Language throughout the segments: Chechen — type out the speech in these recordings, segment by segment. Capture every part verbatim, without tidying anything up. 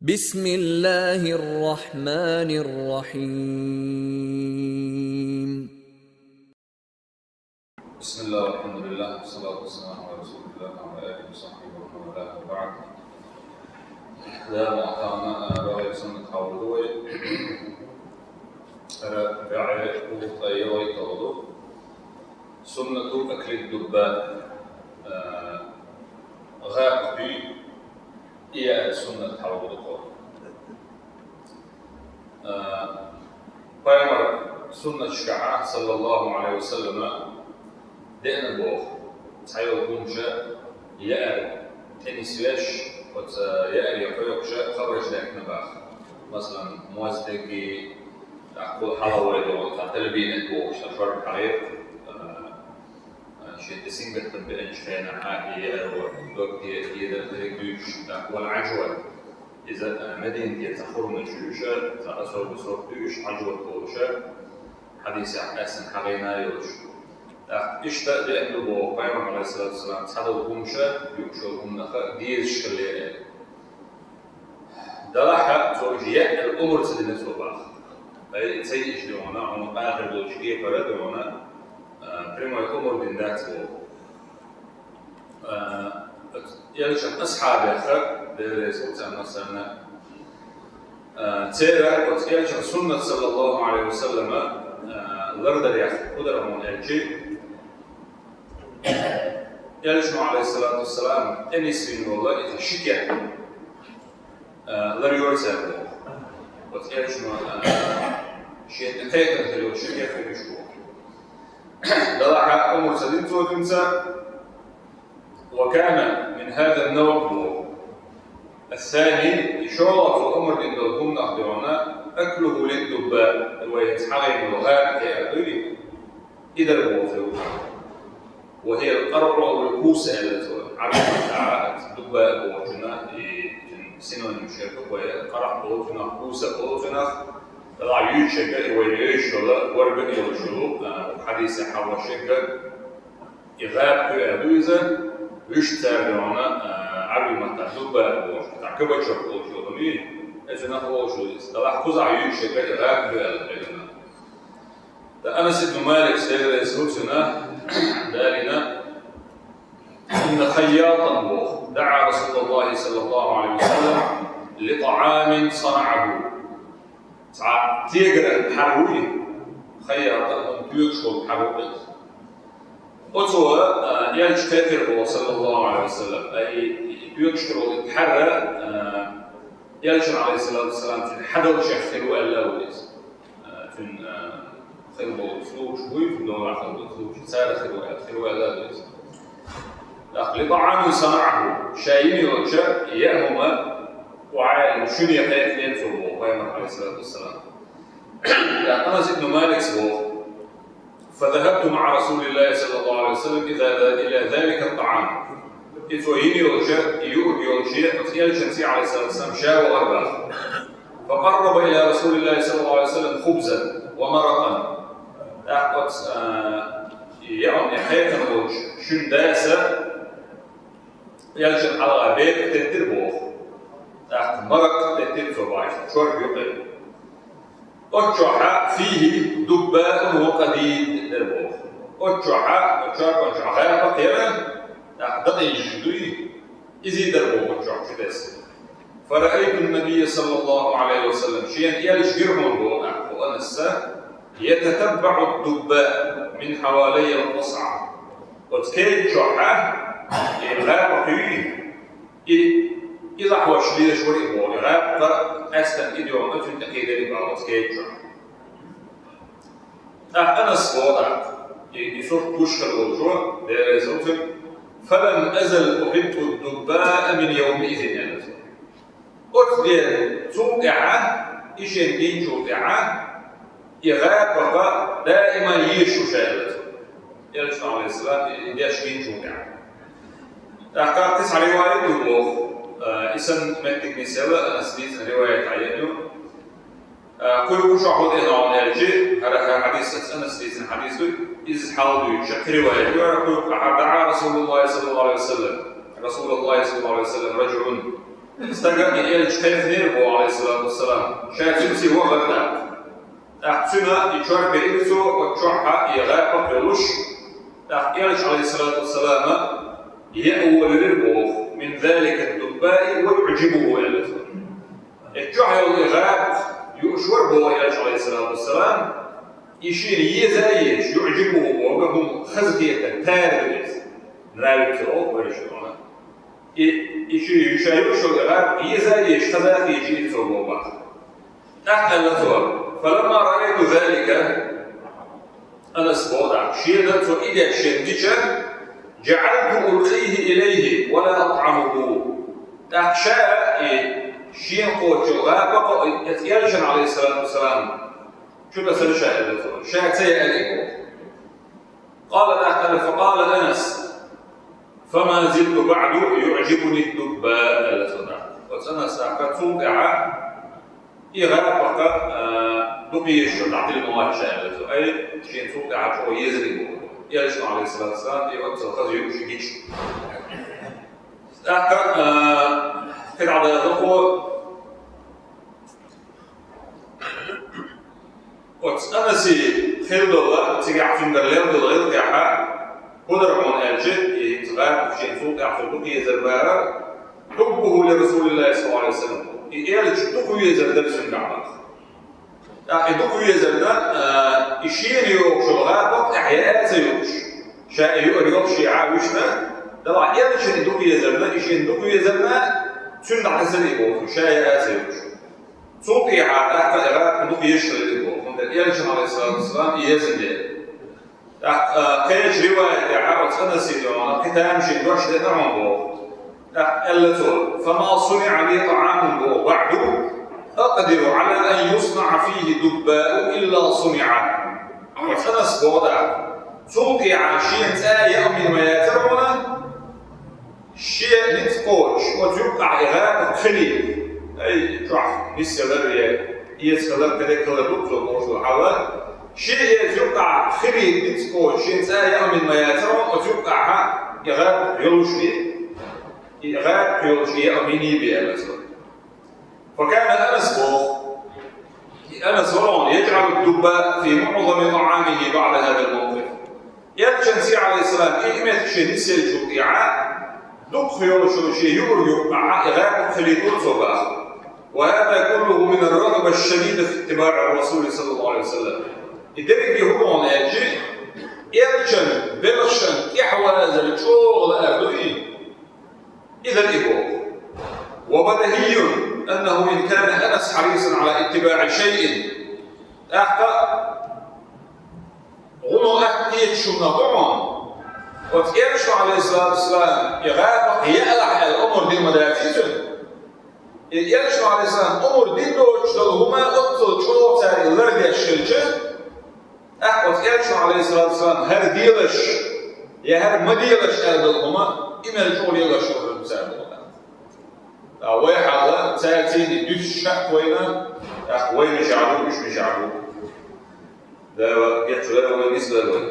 بسم الله الرحمن الرحيم. بسم الله والحمد لله والصلاة والسلام على رسول الله وعلى آله وصحبه ومن والاه وبعد. Дала мукъ тӀа, а, багӀе суннат хьалдола вай. Ара багӀе уллув тӀа ялхайтта ду. سنة أكل الدباء. А, гӀапа кхуьй яар суннат хьалдола кхо. А, Пайхамара суннаташкахьа, саллаллаху Ӏалайхи ва саллама, деана боху, цхьайолу хӀумнаш яар тӀе нисвеш, оцу яаре кхойкхуш хабарш даьхкина боху. Масалан, моз дерг, тӀаккха хьалхавайта вахана, тӀе талбинат бохуш, тӀе шорта хьалхавайта, а, Шен тӀе сингаттам беанчу хенахь, и яар дог де, и дар дерриг дуьйцуш, тӀаккха вала Ӏаьржа вара. Иза, а, Мединате цхьа хурма чуьйша, цхьа особый сорт дуьйцуш, Ӏаьржа вара бохуша, хьадисехь къаьстина хьагӀийна йолуш. ТӀаккха иштта деана ду боху, Пайхамара, Ӏалайхиссалату вассалам, цхьадолу хӀумнаш, юуш йолу хӀуманах дезаш хилла яра. Делахь цо уьш яа аьлла омра ца дина цо боху. Ай, ца йиъча дуьйна, хьуна къахьега долчу кепара дуьйна, а, прямой омра дина дац боху. А, элчан асхьабех, Дела реза хуьлда царна массарна, а, церан оцу элчан суннат, саллаллаху Ӏалайхи ва саллама, а, лардарех хӀун дара хьуна аьлча, Элчано, Ӏалайхиссалату вассалам, тӀе нисвина волу и ши кеп, а, ларйора цара боху. Оцу элчано, а, шен тӀе кхайкхина хилла йолу ши кеп хир ю уьш боху. Делахь омра ца дина цо цуьнца, وكان من هذا النوع боху. الثاني, и шолгӀа цо омра дина долу хӀуманах дуьйна, أكله للدباء, вай хӀинца хьагӀийна волу гӀапа кхиар дуй, и дара боху цо. وهي القرع أو الكوسة аьлла цо. Ӏаьрбийн маттахь дубба бохучунна, и цуьнан синоним шерга вай къарахь боху цунах, куса боху цунах. Делахь юьйцуш ерг и вай йовзуш йолу, ворга а йолуш йолу, а, хьадисехь хьахош ерг, и гӀапа ду аьлла ду иза, вуьшта цара дуьйна, а, Ӏаьрбийн маттахь дубба бохуш, тӀаккха кабачок бохуш йолу хӀума, и цунах бохуш ду иза. Делахь кхузахь юьйцуш ерг и гӀапа ду аьлла хилла. Ткъа Анас ибн Малик, Дела реза хуьлда цунна, далийна: إن خياطا, боху, دعا رسول الله صلى الله عليه وسلم لطعام صنعه. Цхьа тегара хьар ву и, хайят, хӀума тоьгуш волу хьар ву иза. Оцо, а, элча кхайкхира боху, саллаллаху Ӏалайхи ва саллам, ай, и тоьгуш хир волу и хьар, а, элчан, Ӏалайхиссалату вассалам, цуьнан хьадалчех хир ву аьлла ву иза. Цуьнан, а, хир болу слугаш буй, цуьнан догӀа хир болу слугаш, цара хир ву аьлла, хир ву аьлла иза. ТӀаккха لطعام صنعه, ша йина йолча яа хӀума, охьа а яьлла, шуьне кхайкхинера цо боху, Пайхамар, Ӏалайхиссалату вассалам. ТӀаккха Анас ибн Малика боху: فذهبت مع رسول الله صلى الله عليه وسلم إلى ذ-، إلى ذلك الطعام. И цо йина йолча, и юург йолча, оцу элчанца, Ӏалайхиссалату вассалам, ша вахара боху. فقرب إلى رسول الله صلى الله عليه وسلم خبزا ومرقا. ТӀаккха оцу, а, и яа хӀума кхайкхина волчу шуьнан даса элчанна хьалха бепиг теттира боху. ТӀаккха маракъ теттира цо боху, чорба юкъе. Оцу чохь فيه دباء وقديد дара боху. Оцу чохь, оцу чорбан чохь гӀапа а яра, тӀаккха дакъийжаш дуй, иза дара боху оцу чохь чутесна. فرأيت النبي صلى الله عليه وسلم, шена элча гира хьуна боху тӀаккха Анаса, يتتبع الدباء من حوالي القصعة. Оцу кеда чохь и гӀапа кхуьй, и, и лахьош лелаш вара и боху, и гӀапа къаьстина и дуьйна цуьнан тӀе кхийдира и боху оцу кеда чохь. ТӀаккха Анас боху тӀаккха, и, и сурт гуш хир волчо, Дела реза хуьлда цунна: فلم أزل أحب الدباء من يومئذ, аьлла цо. Оцу ден цул тӀаьхьа, и шен гинчул тӀаьхьа, и гӀапа даима езаш ву ша, аьлла цо. Элчано, Ӏалайхиссалам, и деш гинчул тӀаьхьа. ТӀаккха кхин цхьа риваят ду боху, а, и санна меттиг нисъелла, Анас дийцина риваят хьаеана ю. А, кхуьнан кху чохь хӀун деана хьуна аьлча, хӀара, хӀара хьадис, аса Анас дийцина хьадис ду, иза хьалдуьйцуш кхин риваят ю, хӀара кхуьнан кху чохь: دعا رسول الله صلى الله عليه وسلم، رسول الله صلى الله عليه وسلم رجل Стага и Элча кхайкхинера боху, алейхиссалату вассалам, ша цуьнца вахар даккха. ТӀаккха цуьнан и чор беира цо, оцу чохь и гӀапа а йолуш. ТӀаккха Элча, алейхиссалату вассалама, яа волавелира боху: «Мин залика дуббаи ва юъжибуху», аьлла цо. И чохь йолу и гӀапа юуш вара боху Элча, алейхиссалату вассалам, и шена еза а езаш, юъжибуху боху, хӀума хазахетар, тара ду иза. Нравится, о, вайша вана. И, и ши, ша юуш йолу и гӀапа еза а езаш, хаза а хеташ ира цо боху боху. ТӀаккха аьлла цо: «Фаламма раайту залика», Анас боху, шена цо и деш шена дича, «жаӀалту улкъийхи илайхи ва ла атӀамуху». ТӀаккха ша и шена кхочу гӀапа кхо, и Элчана, алейхиссалату вассалам, чу тасара ша, аьлла цо. Ша ца яара и боху. Къала тӀаккха, факъала Анас: «Фама зилту баъду юъжибуни дубба», аьлла цо тӀаккха. Оцу Анас тӀаккха цул тӀаьхьа и гӀапа, а, дукха езаш дӀадилла ма вац ша, аьлла цо. Ай, шена цул тӀаьхьа чӀогӀа езарг бу. Элчано, алейхиссалату вассалам, и оццул хаза юуш гича. ТӀаккха, а, кхидӀа дара дукха Оцу Анасе хилла долу, цигахь цуьнгара лелла долу гӀиллакхехь, хӀун дара хьуна аьлча, и хӀинца гӀапа шена цул тӀаьхьа цо дукха езар бара, хьуббуху ли Расулиллахи саллаллаху алейхи ва саллям. И Элча дукха везар дара цуьнгахь бара. ТӀаккха и дукха везар дан, а, и шена йогӀуш йолу гӀапа тӀехь яа ца юуш, ша и юур йолуш шен а вуьшта, делахь Элчана и дукха езар дан, и шена дукха везар дан, цуьнан дӀатасара и боху, ша яа ца юуш. Цул тӀехьа тӀаккха и гӀапа дукха езаш хилла боху, хӀунда Элчано, алейхиссалату вассалам, и езна дела. ТӀаккха, а, кхечу риваятехь оцу Анасе дуьхьал кхин тамашийна дош деана хьуна боху. ТӀаккха аьлла цо: «Фама суниӀа ли тӀаӀамун», боху, «баъду акъдиру Ӏала ан юснаӀа фийхи дуббаъу илла суниӀа». Оцу Анас боху тӀаккха: «Цул тӀехьа шена цӀа яа хӀума ма яцара хьуна, шен ницкъ кхочуш, оцу юккъахь и гӀапа хилийта». Ай, чохь нисъялар я эца хилар, кхидерг хилар ду цо бохуш долу хьал. Шен эца юккъахь хилийта ницкъ кхочуш, шен цӀа яа хӀума ма яцара хьуна, оцу юккъахь и гӀапа йолуш бен. И гӀапа йолуш яа хӀума йиний бен, аьлла цо. Факана Анас боху. И Анас вара хьуна, яжӀалу дубба фи муӀзами тӀаӀамихи баъда хазал мавкъиф. Элчанца, алейхиссалам, и меттиг шен нисъеллачул тӀехьа, дукха йолуш йолу шен юург юккъахь и гӀапа хилийтура цо боху. Ва хаза куллуху мин ар-рагӀба аш-шадида фи иттибаӀи ар-Расули саллаллаху алейхи ва саллям. И дерриге хӀун ду хьуна аьлча, Элчан белхашна тӀаьхьавазар чӀогӀа лаар ду и. Иза и боху. Ва бадахийюн аннаху ин кана Анас хьарисан Ӏала иттибаӀи шайъин. ТӀаккха гӀуно атта кхеташ хӀума ду хьуна. Оцу Элчано, алейхиссалату вассалам, и гӀапа яалахь аьлла омра дина ма даций цуьнан. И Элчано, алейхиссалам, омра дина доцуш долу хӀума оццул чӀогӀа цара и лардеш хилча, тӀаккха оцу Элчано, алейхиссалату вассалам, хӀара делаш, я хӀара ма делаш аьлла долу хӀума, и мел чӀогӀа лелош йолу хӀума цара боху. Ткъа вай хьалха, цара цӀийне дуьсуш хӀаъ вайна, тӀаккха вай мичахь ду, уьш мичахь ду. Дала гечвелла вай, нисвелла вай.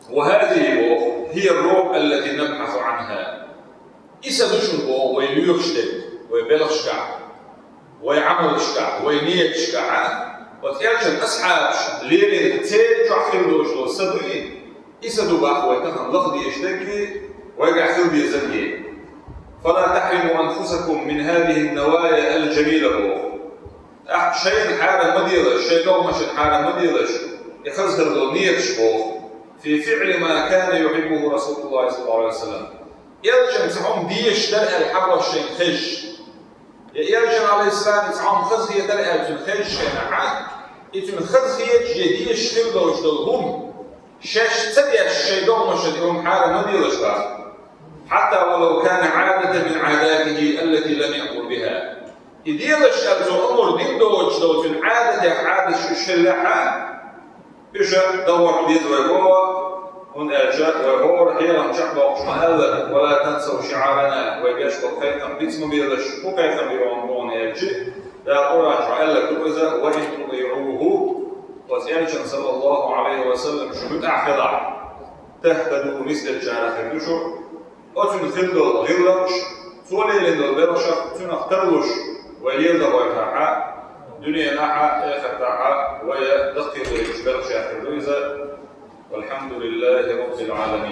Ва хазихи боху, хия ар-рухӀ аллати набхьасу Ӏанха. И са ду шуна боху вай лоьхуш дерг, вай белхашкахь, вай Ӏамалшкахь, вай нияташкахь. Оцу Элчан асхьабаш лелийна церан чохь хила долуш долу са ду и, и са ду боху вай тахана лаха дезаш дерг, вайгахь хила дезарг. Фала тахриму анфусакум мин хазихи ан-навая аль-жамила боху. ТӀаккха шайна хьарам ма делаш, шайн догӀмашна хьарам ма делаш, и хаза хила долу нияташ боху. Фи фиъли ма кана юхиббуху Расулуллахи саллаллаху алейхи ва саллям. Элчанна цхьа хӀума дезаш дара аьлла хьан боху шайна хезаш. Я Элчанна, алейхиссалам, цхьа хӀума хазахетара аьлла цуьнан хезаш шайна хьан, и цуьнан хазахеташ я дезаш хила долуш долу хӀума. Шаьш ца деш шайн догӀмашна и хӀума хьарам ма делаш боху. Хьатта ва лав кана Ӏадатан мин Ӏадатихи аллати лам яъмур биха. И делаш аьлла цо омра дина доцуш долу цуьнан Ӏадатех Ӏадаташ уьш хиллехь а, уьш дагӀорта деза вай боху, хӀунда аьлча вай хӀора хьехам чекхдоккхуш ма аьлла, ва ла тансав шиъарана, вай беш болу кхайкхам бицма белаш, хӀун кхайкхам бу хьуна аьлча, Дала Къуръан чохь аьлларг ду иза, ва ин тутиъуху, оцу Элчанна, саллаллаху алейхи ва саллям, шу муьтӀахь хилахь, тахтаду, нисделлачарах хир ду шу, оцуьнан хила долу гӀиллакхаш, Цо лелийна долу белхашах, цунах тарлуш вай леладо гӀертахь, дуьненахь а, эхартахь а вай даккхийла вайчу белхашех хир ду иза. والحمد لله رب العالمين.